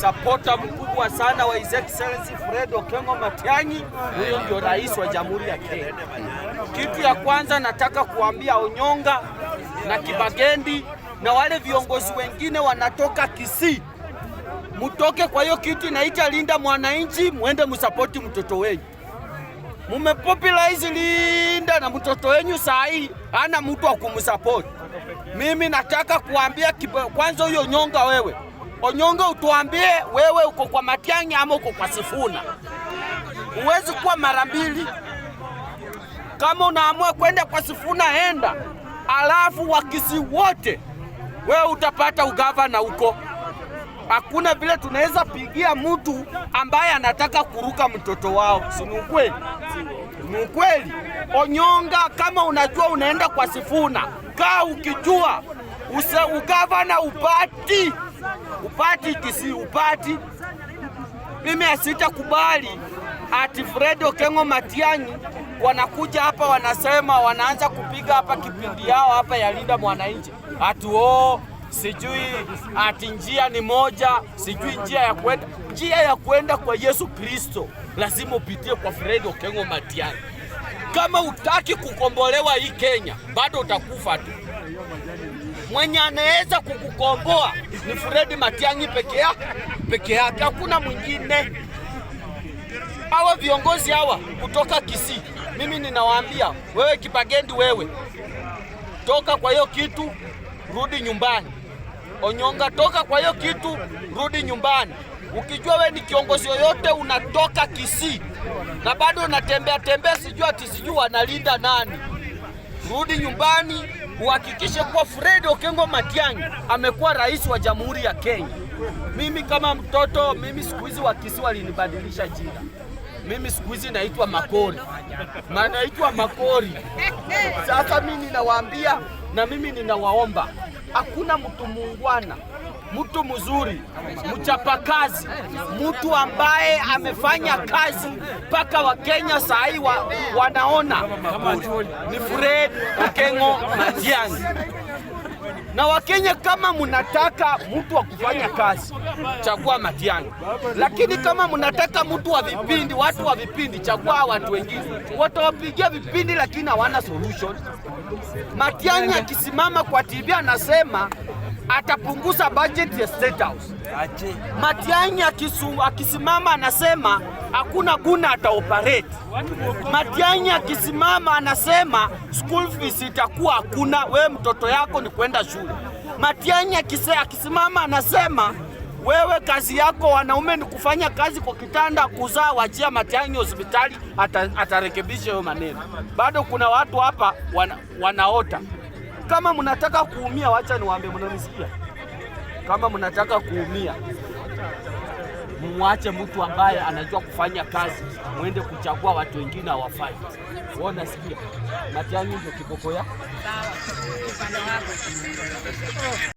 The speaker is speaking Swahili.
Supporter mkubwa sana wa His Excellency Fred Okengo Matiang'i, huyo ndio rais wa Jamhuri ya Kenya. Kitu ya kwanza nataka kuambia Onyonga na Kibagendi na wale viongozi wengine wanatoka Kisii, mutoke kwa hiyo kitu inaita Linda Mwananchi, muende musapoti mtoto wenyu. Mumepopularize Linda na mtoto wenyu saa hii hana mtu wa kumsupport. Mimi nataka kuambia kwanza huyo Onyonga, wewe Onyonga, utuambie wewe uko kwa Matiang'i ama uko kwa Sifuna? Huwezi kuwa mara mbili. Kama unaamua kwenda kwa Sifuna enda, alafu Wakisii wote wewe utapata ugavana huko. Hakuna vile tunaweza pigia mtu ambaye anataka kuruka mtoto wao, si ni ukweli? Ni ukweli. Onyonga, kama unajua unaenda kwa Sifuna, kaa ukijua ugavana upati Kisii upati. Mimi asitakubali ati Fred Okengo Matiang'i wanakuja hapa wanasema wanaanza kupiga hapa kipindi yao hapa ya Linda Mwananchi ati oh, sijui ati njia ni moja, sijui njia ya kwenda kwa Yesu Kristo lazima upitie kwa Fred Okengo Matiang'i. Kama utaki kukombolewa hii Kenya, bado utakufa tu. Mwenye anaweza kukukomboa ni Fred Matiang'i peke yake, hakuna mwingine. Hawa viongozi hawa kutoka Kisii, mimi ninawaambia wewe Kibagendi, wewe toka kwa hiyo kitu, rudi nyumbani. Onyonga, toka kwa hiyo kitu, rudi nyumbani. Ukijua we ni kiongozi yoyote unatoka Kisii na bado unatembea tembea, sijui ati sijui wanalinda nani, rudi nyumbani, uhakikishe kuwa Fred Okengo Matiang'i amekuwa rais wa Jamhuri ya Kenya. Mimi kama mtoto, mimi siku hizi Wakisii walinibadilisha jina. Mimi siku hizi naitwa Makori, naitwa Makori. Sasa mimi ninawaambia na mimi ninawaomba, hakuna mtu muungwana, mtu mzuri, mchapakazi, mtu ambaye amefanya kazi mpaka Wakenya saa hii wanaona ni Fred Okengo Matiang'i. Na Wakenya, kama mnataka mtu wa kufanya kazi, chagua Matiang'i, lakini kama mnataka mtu wa vipindi, watu wa vipindi, chagua watu wengine, watawapigia vipindi, lakini hawana solution. Matiang'i akisimama kwa TV anasema atapunguza budget ya State House. Matiang'i akisimama anasema hakuna guna ataoperate. Matiang'i akisimama anasema school fees itakuwa hakuna, wewe mtoto yako ni kwenda shule. Matiang'i akisimama anasema wewe kazi yako wanaume ni kufanya kazi kwa kitanda, kuzaa, wachia Matiang'i hospitali atarekebisha hiyo maneno. Bado kuna watu hapa wanaota. Kama mnataka kuumia, wacha niwaambie, mnanisikia? Kama mnataka kuumia, mwache mtu ambaye anajua kufanya kazi, mwende kuchagua watu wengine hawafai. Wewe unasikia? Matiang'i ndio kiboko ya Sawa. Upande wako.